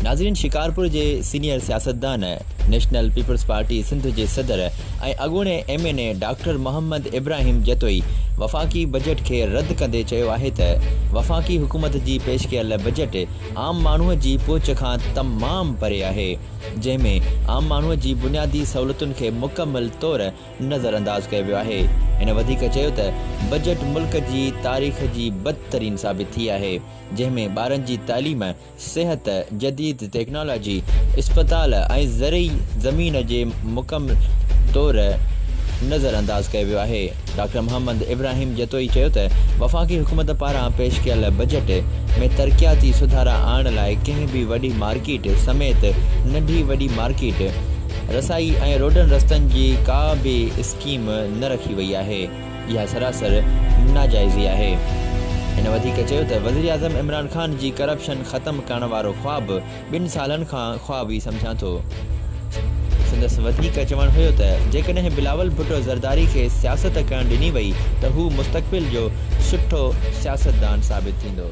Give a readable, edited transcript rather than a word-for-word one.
ناظرين شڪارپور جي سينيئر سياستدان، نيشنل پيپلز پارٽي سنڌ جي صدر ۽ اڳوڻي M N A doctor Muhammad Ibrahim Jatoi وفاقي بجيٽ کي رد ڪندي چيو آهي ته وفاقي حڪومت جي پيش ڪيل بجيٽ عام ماڻهو جي پهچ کان تمام پري آهي جنهن ۾ عام ماڻهو جي بنيادي سهولتن کي مڪمل طور نظر انداز ڪيو ويو آهي. هن وڌيڪ چيو ته بجيٽ ملڪ جي تاريخ جي بدترين ثابت ٿي آهي جنهن ۾ ٻارن جي تعليم، صحت، جديد ٽيڪنالاجي، اسپتال ۽ زرعي زمين جي مڪمل طور نظر انداز ڪيو ويو آهي. ڊاڪٽر محمد ابراهيم جتوئي چيو ته وفاقي حڪومت پاران پيش ڪيل بجيٽ ۾ ترقياتي سڌارا آڻڻ لاء ڪنهن به وڏي مارڪيٽ سميت ننڍي وڏي مارڪيٽ، رسائي ۽ روڊن رستن جي ڪا به اسڪيم نه رکي وئي آهي. اها سراسر ناجائزي آهي. هن وڌيڪ چيو ته وزيراعظم عمران خان جي ڪرپشن ختم ڪرڻ وارو خواب ٻن سالن کان خواب ئي سمجهان ٿو. سندس وڌيڪ چوڻ هيو ته جيڪڏهن بلاول ڀٽو زرداري کي سياست ڪرڻ ڏني وئي ته هو مستقبل جو سٺو سياستدان ثابت ٿيندو.